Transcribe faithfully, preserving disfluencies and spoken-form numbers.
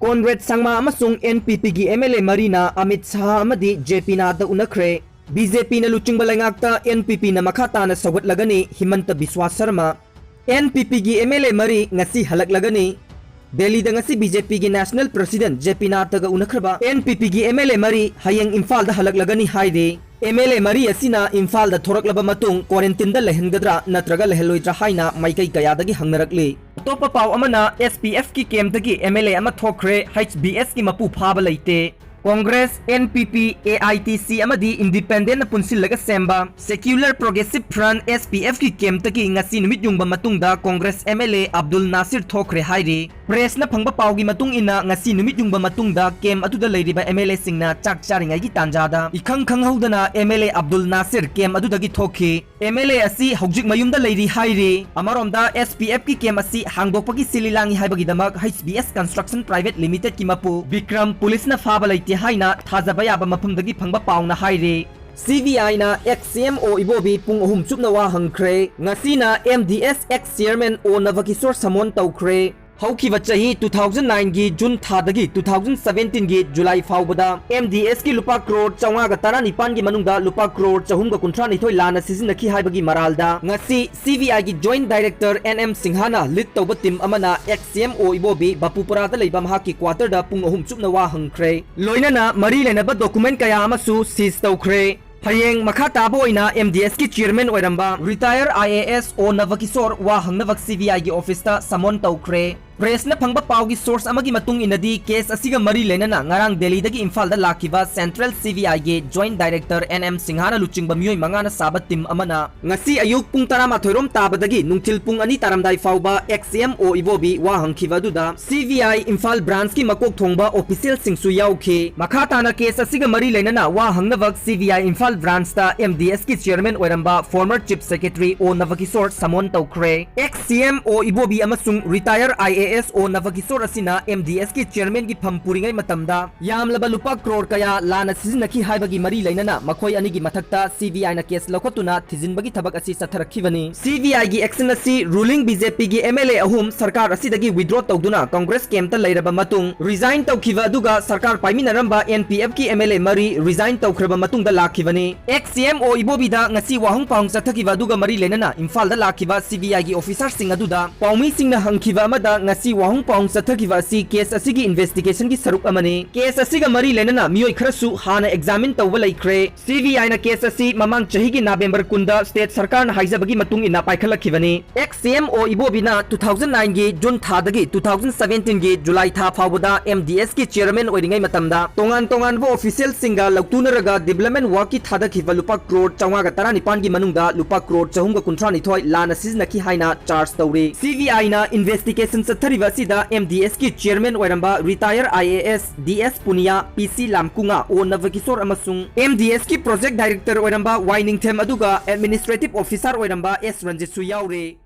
ꯀꯣꯟꯔꯦꯗ ꯁꯪꯃꯥ ꯑꯃꯁꯨꯡ NPPꯒꯤ MLA ꯃꯔꯤꯅ ꯑꯃꯤꯠ ꯁꯥꯍ ꯑꯃꯗꯤ JP ꯅꯥꯗ ꯎꯅꯈ꯭ꯔꯦ꯫ BJPꯅ ꯂꯨꯆꯤꯡꯕ ꯂꯩꯉꯥꯛꯇ NPPꯅ ꯃꯈꯥ ꯇꯥꯅ ꯁꯧꯒꯠꯂꯒꯅꯤ, ꯍꯤꯃꯟꯇ ꯕꯤꯁ꯭ꯋꯥ ꯁꯔꯃ꯫ NPPꯒꯤ MLA ꯃꯔꯤ ꯉꯁꯤ ꯍꯜꯂꯛꯂꯒꯅꯤ꯫ ꯗꯦꯜꯂꯤꯗ ꯉꯁꯤ BJPꯒꯤ National President JP ꯅꯥꯗꯒ ꯎꯅꯈ꯭ꯔꯕ NPPꯒꯤ MLA ꯃꯔꯤ ꯍꯌꯦꯡ ꯏꯝꯐꯥꯜꯗ ꯍꯜꯂꯛꯂꯒꯅꯤ ꯍꯥꯏꯔꯤ꯫ MLA ꯃꯔꯤ ꯑꯁꯤꯅ ꯏꯝꯐꯥꯜꯗ ꯊꯣꯔꯛꯂꯕ ꯃꯇꯨꯡ quarantineꯗ ꯂꯩꯍꯟꯒꯗ꯭ꯔꯥ ꯅꯠꯇ꯭ꯔꯒ ꯂꯩꯍꯜꯂꯣꯏꯗ꯭ꯔꯥ ꯍꯥꯏꯅ ꯃꯥꯏꯀꯩ ꯀꯌꯥꯗꯒꯤ ꯍꯪꯅꯔꯛꯂꯤ꯫ ꯑꯇꯣꯞꯄ ꯄꯥꯎ ꯑꯃꯅ, SPFꯀꯤ campꯇꯒꯤ MLA ꯑꯃ ꯊꯣꯛꯈ꯭ꯔꯦ, HBSꯀꯤ ꯃꯄꯨ ꯐꯥꯕ ꯂꯩꯇꯦ꯫ ꯀꯣꯡꯒ꯭ꯔꯦꯁ, NPP, AITC ꯑꯃꯗꯤ Independentꯅ ꯄꯨꯟꯁꯤꯜꯂꯒ ꯁꯦꯝꯕ Secular Progressive Front, SPFꯀꯤ campꯇꯒꯤ ꯉꯁꯤ ꯅꯨꯃꯤꯠ ꯌꯨꯡꯕ ꯃꯇꯨꯡꯗ ꯀꯣꯡꯒ꯭ꯔꯦꯁ MLA ꯑꯕꯗꯨꯜ ꯅꯥꯁꯤꯔ ꯊꯣꯛꯈ꯭ꯔꯦ ꯍꯥꯏꯔꯤ꯫ Pressꯅ ꯐꯪꯕ ꯄꯥꯎꯒꯤ ꯃꯇꯨꯡ ꯏꯟꯅ, ꯉꯁꯤ ꯅꯨꯃꯤꯠ ꯌꯨꯡꯕ ꯃꯇꯨꯡꯗ camp ꯑꯗꯨꯗ ꯂꯩꯔꯤꯕ MLAꯁꯤꯡꯅ ꯆꯥꯛ ꯆꯥꯔꯤꯉꯩꯒꯤ ꯇꯥꯟꯖꯥꯗ ꯏꯈꯪ ꯈꯪꯍꯧꯗꯅ MLA ꯑꯕꯗꯨꯜ ꯅꯥꯁꯤꯔ camp ꯑꯗꯨꯗꯒꯤ ꯊꯣꯛꯈꯤ꯫ MLA ꯑꯁꯤ ꯍꯧꯖꯤꯛ ꯃꯌꯨꯝꯗ ꯂꯩꯔꯤ ꯍꯥꯏꯔꯤ꯫ ꯑꯃꯔꯣꯝꯗ, SPFꯀꯤ camp ꯑꯁꯤ ꯍꯥꯡꯗꯣꯛꯄꯒꯤ ꯁꯤꯜ ꯂꯥꯡꯉꯤ ꯍꯥꯏꯕꯒꯤꯗꯃꯛ HBS Construction Private Limitedꯀꯤ ꯃꯄꯨ ꯕꯤꯀ꯭ꯔꯝ ꯄꯨꯂꯤꯁꯅ ꯐꯥꯕ ꯂꯩꯇꯦ ꯍꯥꯏꯅ ꯊꯥꯖꯕ ꯌꯥꯕ ꯃꯐꯝꯗꯒꯤ ꯐꯪꯕ ꯄꯥꯎꯅ ꯍꯥꯏꯔꯤ꯫ CBIꯅ ex-CMO ꯏꯕꯣꯕꯤ ꯄꯨꯡ ꯑꯍꯨꯝ ꯆꯨꯞꯅ ꯋꯥ ꯍꯪꯈ꯭ꯔꯦ꯫ ꯉꯁꯤꯅ MDS ex-chairman O ꯅꯕꯀꯤꯁꯣꯔ summon ꯇꯧꯈ꯭ꯔꯦ꯫ ꯍꯧꯈꯤꯕ ꯆꯍꯤ two thousand nineꯒꯤ June ꯊꯥꯗꯒꯤ two thousand seventeenꯒꯤ July ꯐꯥꯎꯕꯗ MDSꯀꯤ ꯂꯨꯄꯥ ꯀ꯭ꯔꯣꯔ ꯆꯥꯝꯃꯉꯥꯒ ꯇꯔꯥꯅꯤꯄꯥꯟꯒꯤ ꯃꯅꯨꯡꯗ ꯂꯨꯄꯥ ꯀ꯭ꯔꯣꯔ ꯆꯍꯨꯝꯒ ꯀꯨꯟꯊ꯭ꯔꯥꯅꯤꯊꯣꯏ ꯂꯥꯟꯅ ꯁꯤꯖꯤꯟꯅꯈꯤ ꯍꯥꯏꯕꯒꯤ ꯃꯔꯥꯜꯗ ꯉꯁꯤ CBIꯒꯤ Joint Director N M ꯁꯤꯡꯍꯅ lead ꯇꯧꯕ team ꯑꯃꯅ ex-CMO ꯏꯕꯣꯕꯤ ꯕꯥꯄꯨꯄꯨꯔꯥꯗ ꯂꯩꯕ ꯃꯍꯥꯛꯀꯤ quarterꯗ ꯄꯨꯡ ꯑꯍꯨꯝ ꯆꯨꯞꯅ ꯋꯥ ꯍꯪꯈ꯭ꯔꯦ꯫ ꯂꯣꯏꯅꯅ ꯃꯔꯤ ꯂꯩꯅꯕ document ꯀꯌꯥ ꯑꯃꯁꯨ seize ꯇꯧꯈ꯭ꯔꯦ꯫ ꯍꯌꯦꯡ ꯃꯈꯥ ꯇꯥꯕ ꯑꯣꯏꯅ MDSꯀꯤ chairman ꯑꯣꯏꯔꯝꯕ retired IAS O ꯅꯕꯀꯤꯁꯣꯔ ꯋꯥ ꯍꯪꯅꯕ CBIꯒꯤ officeꯇ summon ꯇꯧꯈ꯭ꯔꯦ꯫ Pressꯅ ꯐꯪꯕ ꯄꯥꯎꯒꯤ source ꯑꯃꯒꯤ ꯃꯇꯨꯡ ꯏꯟꯅꯗꯤ, case ꯑꯁꯤꯒ ꯃꯔꯤ ꯂꯩꯅꯅ ꯉꯔꯥꯡ ꯗꯦꯜꯂꯤꯗꯒꯤ ꯏꯝꯐꯥꯜꯗ ꯂꯥꯛꯈꯤꯕ Central CBIꯒꯤ Joint Director N M ꯁꯤꯡꯍꯅ ꯂꯨꯆꯤꯡꯕ ꯃꯤꯑꯣꯏ ꯃꯉꯥꯅ ꯁꯥꯕ team ꯑꯃꯅ ꯉꯁꯤ ꯑꯌꯨꯛ ꯄꯨꯡ ꯇꯔꯥꯃꯥꯊꯣꯏ ꯔꯣꯝ ꯇꯥꯕꯗꯒꯤ ꯅꯨꯡꯊꯤꯜ ꯄꯨꯡ ꯑꯅꯤ ꯇꯥꯔꯝꯗꯥꯏ ꯐꯥꯎꯕ ex-CMO ꯏꯕꯣꯕꯤ ꯋꯥ ꯍꯪꯈꯤꯕ ꯑꯗꯨꯗ CBI ꯏꯝꯐꯥꯜ branchꯀꯤ ꯃꯀꯣꯛ ꯊꯣꯡꯕ officialꯁꯤꯡꯁꯨ ꯌꯥꯎꯈꯤ꯫ ꯃꯈꯥ ꯇꯥꯅ case ꯑꯁꯤꯒ ꯃꯔꯤ ꯂꯩꯅꯅ ꯋꯥ ꯍꯪꯅꯕ CBI ꯏꯝꯐꯥꯜ branchꯇ MDSꯀꯤ chairman ꯑꯣꯏꯔꯝꯕ former Chief Secretary O ꯅꯕꯀꯤꯁꯣꯔ summon ꯇꯧꯈ꯭ꯔꯦ꯫ Ex-CMO ꯏꯕꯣꯕꯤ ꯑꯃꯁꯨꯡ retired IAS ꯑꯦꯁ ꯑꯣ ꯅꯕꯀꯤꯁꯣꯔ ꯑꯁꯤꯅ ꯑꯦꯝ ꯗꯤ ꯑꯦꯁꯀꯤ ꯆꯤꯌꯔꯃꯦꯟꯒꯤ ꯐꯝ ꯄꯨꯔꯤꯉꯩ ꯃꯇꯝꯗ ꯌꯥꯝꯂꯕ ꯂꯨꯄꯥ ꯀ꯭ꯔꯣꯔ ꯀꯌꯥ ꯂꯥꯟꯅ ꯁꯤꯖꯤꯟꯅꯈꯤ ꯍꯥꯏꯕꯒꯤ ꯃꯔꯤ ꯂꯩꯅꯅ ꯃꯈꯣꯏ ꯑꯅꯤꯒꯤ ꯃꯊꯛꯇ ꯁꯤ ꯕꯤ ꯑꯥꯏꯅ ꯀꯦꯁ ꯂꯧꯈꯠꯇꯨꯅ ꯊꯤꯖꯤꯟꯕꯒꯤ ꯊꯕꯛ ꯑꯁꯤ ꯆꯠꯊꯔꯛꯈꯤꯕꯅꯤ꯫ ꯁꯤ ꯕꯤ ꯑꯥꯏꯒꯤ action ꯑꯁꯤ ruling ꯕꯤ ꯖꯦ ꯄꯤꯒꯤ ꯑꯦꯝ ꯑꯦꯜ ꯑꯦ ꯑꯍꯨꯝ ꯁꯔꯀꯥꯔ ꯑꯁꯤꯗꯒꯤ withdraw ꯇꯧꯗꯨꯅ ꯀꯪꯒ꯭ꯔꯦꯁ camp ꯇ ꯂꯩꯔꯕ ꯃꯇꯨꯡ resign ꯇꯧꯈꯤꯕ ꯑꯗꯨꯒ ꯁꯔꯀꯥꯔ ꯄꯥꯏꯃꯤꯟꯅꯔꯝꯕ ꯑꯦꯟ ꯄꯤ ꯑꯦꯐꯀꯤ ꯑꯦꯝ ꯑꯦꯜ ꯑꯦ ꯃꯔꯤ resign ꯇꯧꯈ꯭ꯔꯕ ꯃꯇꯨꯡꯗ ꯂꯥꯛꯈꯤꯕꯅꯤ꯫ ꯑꯦꯛꯁ ꯁꯤ ꯑꯦꯝ ꯑꯣ ꯏꯕꯣꯕꯤꯗ ꯉꯁꯤ ꯋꯥꯍꯪ ꯄꯥꯎꯍꯪ ꯆꯠꯊꯈꯤꯕ ꯑꯗꯨꯒ ꯃꯔꯤ ꯂꯩꯅꯅ ꯏꯝꯐꯥꯜꯗ ꯂꯥꯛꯈꯤꯕ ꯁꯤ ꯕꯤ ꯑꯥꯏꯒꯤ officer ꯁꯤꯡ ꯑꯗꯨꯗ ꯄꯥꯎꯃꯤꯁꯤꯡꯅ ꯍꯪꯈꯤꯕ ꯑꯃꯗ ꯉꯁꯤ ꯋꯥꯍꯪ ꯄꯥꯎꯍꯪ ꯆꯠꯊꯈꯤꯕ ꯑꯁꯤ case ꯑꯁꯤꯒꯤ investigation ꯒꯤ ꯁꯔꯨꯛ ꯑꯃꯅꯤ꯫ Case ꯑꯁꯤꯒ ꯃꯔꯤ ꯂꯩꯅꯅ ꯃꯤꯑꯣꯏ ꯈꯔꯁꯨ ꯍꯥꯟꯅ examine ꯇꯧꯕ ꯂꯩꯈ꯭ꯔꯦ꯫ ꯁꯤ ꯕꯤ ꯑꯥꯏꯅ case ꯑꯁꯤ ꯃꯃꯥꯡ ꯆꯍꯤꯒꯤ ꯅꯕꯦꯝꯕꯔ ꯀꯨꯟꯗ state ꯁꯔꯀꯥꯔꯅ ꯍꯥꯏꯖꯕꯒꯤ ꯃꯇꯨꯡ ꯏꯟꯅ ꯄꯥꯏꯈꯠꯂꯛꯈꯤꯕꯅꯤ꯫ ꯑꯦꯛꯁ ꯁꯤ M O ꯏꯕꯣꯕꯤꯅ two thousand nine ꯒꯤ June ꯊꯥꯗꯒꯤ two thousand seventeen ꯒꯤ July ꯊꯥ ꯐꯥꯎꯕꯗ ꯑꯦꯝ ꯗꯤ ꯑꯦꯁ ꯀꯤ chairman ꯑꯣꯏꯔꯤꯉꯩ ꯃꯇꯝꯗ ꯇꯣꯉꯥꯟ ꯇꯣꯉꯥꯟꯕ official ꯁꯤꯡꯒ ꯂꯧꯇꯨꯅꯔꯒ development work ꯀꯤ ꯊꯥꯗꯈꯤꯕ ꯂꯨꯄꯥ ꯀ꯭ꯔꯣꯔ ꯆꯥꯝꯃꯉꯥ ꯇꯔꯥꯅꯤꯄꯥꯟ ꯒꯤ ꯃꯅꯨꯡꯗ ꯂꯨꯄꯥ ꯀ꯭ꯔꯣꯔ ꯆꯍꯨꯝ ꯀꯨꯟꯊ꯭ꯔꯥꯅꯤꯊꯣꯏ ꯂꯥꯟꯅ ꯁꯤꯖꯤꯟꯅꯈꯤ ꯍꯥꯏꯅ charge ꯇꯧꯔꯤ꯫ ꯁꯤ ꯕꯤ ꯑꯥꯏꯅ investigation ꯆꯠꯊꯔꯤꯕ ꯑꯁꯤꯗ ꯑꯦꯝ ꯗꯤ ꯑꯦꯁ ꯀꯤ chairman ꯑꯣꯏꯔꯝꯕ retire I A S D S Punia, ꯄꯤ ꯁꯤ ꯂꯥꯝꯀꯨꯉꯥ, ꯑꯣ ꯅꯕꯀꯤꯁꯣꯔ ꯑꯃꯁꯨꯡ ꯑꯦꯝ ꯗꯤ ꯑꯦꯁ ꯀꯤ project director ꯑꯣꯏꯔꯝꯕ ꯋꯥꯏ ꯅꯤꯡꯊꯦꯝ ꯑꯗꯨꯒ administrative officer ꯑꯣꯏꯔꯝꯕ ꯑꯦꯁ ꯔꯟꯖꯤꯠꯁꯨ ꯌꯥꯎꯔꯤ꯫